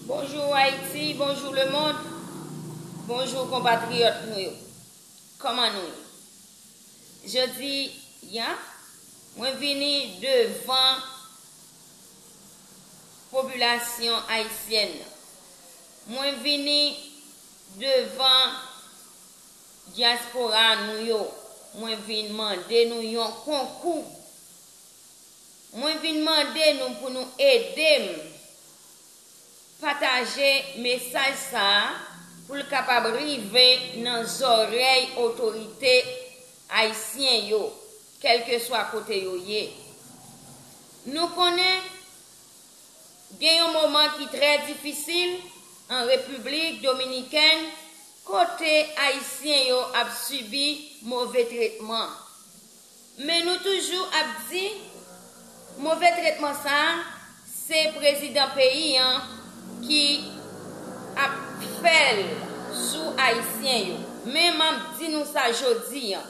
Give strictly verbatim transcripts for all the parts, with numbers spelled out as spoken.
Bonjou Ayiti, bonjou lemonn, bonjou konpatriyòt nou yo. Kòman nou ye? Jodi a, mwen vini devan popilasyon ayisyèn nan. Mwen vini devan dyaspora nou yo. Mwen vin mande nou yon konkou. Mwen vin mande nou pou nou ede m pataje mesaj sa a pou l kapab rive nan zòrèy otorite ayisyen yo, kèlkeswa kote yo ye. Nou konnen gen yon moman ki trè difisil an Repiblik Dominikèn kote ayisyen yo ap sibi move tretman. Men nou toujou ap di, move tretman sa a, se prezidan peyi an ki ap fè l sou ayisyen yo. Men m ap di nou sa jodi a.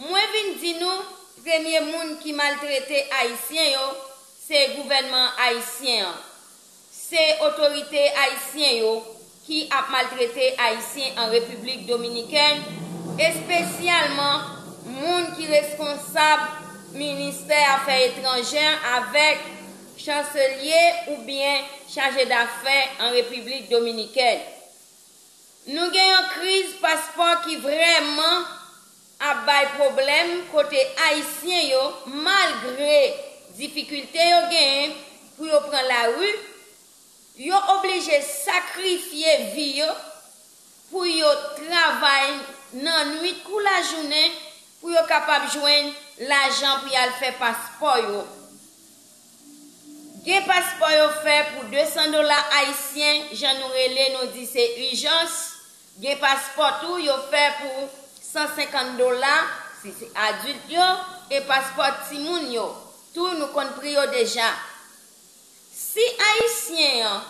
Mwen vin di nou, premye moun ki maltrete ayisyen yo, se gouvènman ayisyen an. Se otorite ayisyen yo ki ap maltrete ayisyen an Repiblik Dominikèn, espesyalman moun ki reskonsab ministè afè etranjè avèk chanselye oubyen chaje dafè an Repiblik Dominikèn. Nou gen yon kriz paspò ki vrèman ap bay pwoblèm kote ayisyen yo, malgre difikilte yo genyen pou yo pran lari, yo oblije sakrifye vi yo pou yo travay nan nwit kou lajounen pou yo kapab jwenn lajan pou y al fè paspò yo. Gen paspò yo fè pou de san dola ayisyen, jan nou rele, nou di se ijans. Gen paspò tou yo fè pou san senkant dola, si se adilt yo, e paspò timoun yo tou, nou konn pri yo deja. Si ayisyen an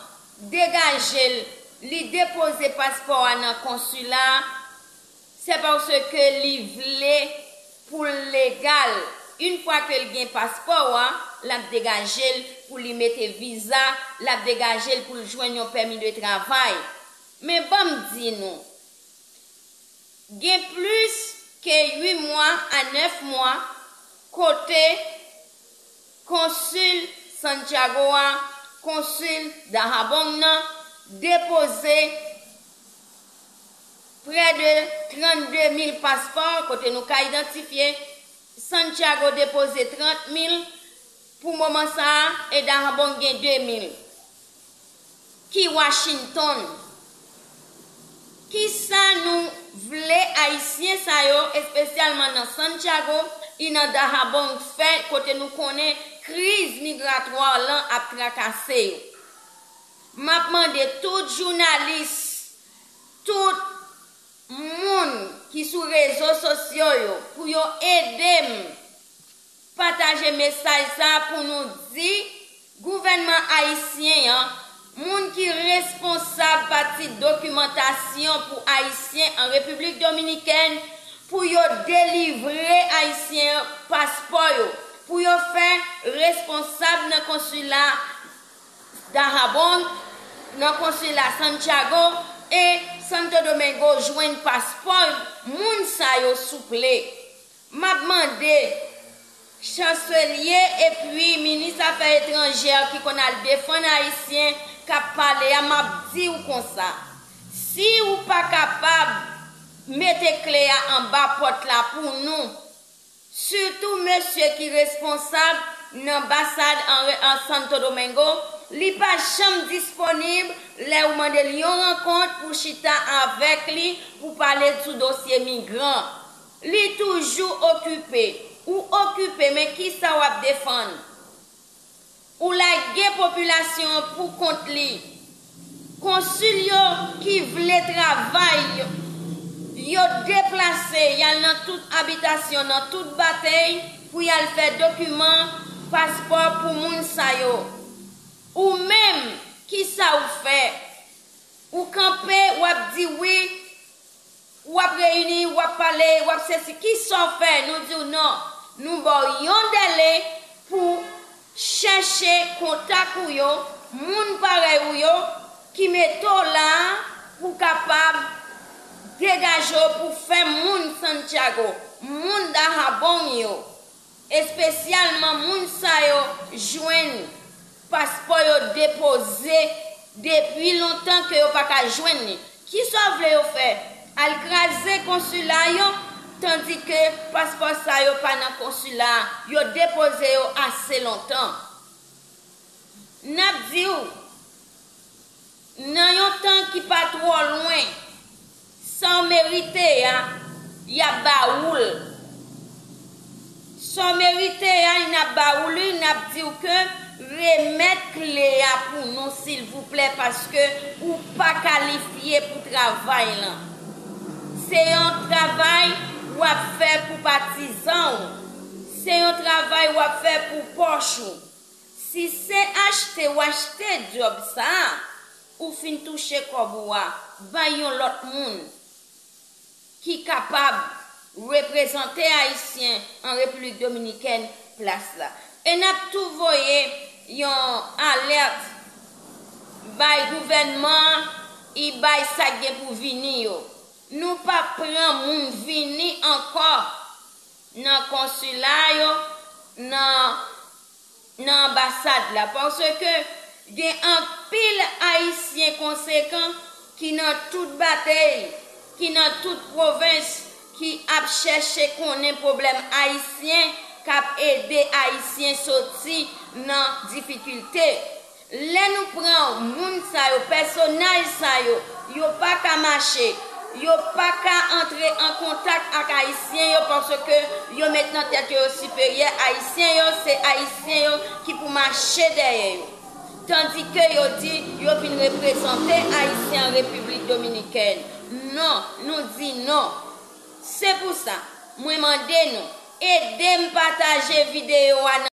degaje l, li depoze paspò a nan konsila a, se paske li vle pou l legal. Yon fwa ke l gen paspò a, l ap degaje l pou li mete viza, l ap degaje l pou l jwenn yon pèmi de travay. Men ban m di nou, gen plis ke uit mwa a nèf mwa kote konsil Santiago a, konsil Dajabón nan, depoze prè de trannde mil paspò, kote nou ka idantifye, Santiago depoze trant mil pou moman sa a, e Dajabón gen de mil. Ki Washington? Kisa nou vle ayisyen sa yo, espesyalman nan Santiago e nan Dajabón, fè, kote nou konnen kriz migratwa lan ap trakase yo? M ap mande tout jounalis, tout moun ki sou rezo sosyo yo pou yo ede m pataje mesaj sa a pou nou di gouvènman ayisyen an, moun ki responsab pati dokimantasyon pou ayisyen an Repiblik Dominikèn, pou yo delivre ayisyen an paspò yo, pou yo fè responsab nan konsila Dajabón, nan konsila Santiago e Santo Domingo jwenn paspò moun sa yo, souple. M ap mande chanselye epi minis afè etranjè ki konn al defann ayisyen k ap pale a, m ap di w konsa, si w pa kapab mete kle a anba pòt la pou nou, sitou mesye ki responsab nan anbasad an, an Santo Domingo, li pa janm disponib lè w mande l yon rankont pou chita avèk li pou pale sou dosye migran. Li toujou okipe. Ou okipe, men kisa w ap defann? Ou lage popilasyon an pou kont li. Konsil yo ki vle travay, yo deplase, y al nan tout abitasyon, nan tout batey, pou y al fè dokiman paspò pou moun sa yo. Ou menm, kisa ou fè? Ou kanpe, w ap di wi, w ap reyini, w ap pale, w ap sesi. Kisa w fè? Nou di w non. Nou ba w yon dèle pou chèche kontak ou yo, moun parèy ou yo, ki mete w la pou kapab degaje w pou fè moun Santiago, moun Dahabong yo, espesyalman moun sa yo jwenn paspò yo depoze depi lontan ke yo pa ka jwenn li. Kisa w vle yo fè? Al kraze konsila yo, tandike paspò sa yo pa nan konsila a, yo depoze yo ase lontan. N ap di w, nan yon tan ki pa twò lwen, sa w merite a, y ap ba ou l. Sa w merite a, n ap ba ou li, n ap di w ke remèt kle a pou nou, silvouplè, paske ou pa kalifye pou travay lan. Se yon travay w ap fè pou patizan w. Se yon travay w ap fè pou pòch ou. Si se achte w achte djòb sa a, ou fin touche kòb ou a, bay yon lòt moun ki kapab reprezante Ayisyen an Repiblik Dominikèn plas la. E n ap tou voye yon alèt bay gouvènman an, e bay sa k gen pou vini yo. Nou p ap pran moun vini ankò nan konsila yo, nan nan anbasad la, paske gen anpil Ayisyen konsekan ki nan tout batey, ki nan tout pwovens, ki ap chèche konnen pwoblèm ayisyen, k ap ede Ayisyen soti nan difikilte. Lè nou pran moun sa yo, pèsonaj sa yo, yo pa ka mache, yo pa ka antre an kontak ak Ayisyen yo, paske yo met nan tèt yo, yo siperyè Ayisyen yo, se Ayisyen yo ki pou mache dèyè yo. Tandike yo di yo vin reprezante Ayisyen an Repiblik Dominikèn. Non, nou di non. Se pou sa, mwen mande nou, ede m pataje videyo a nan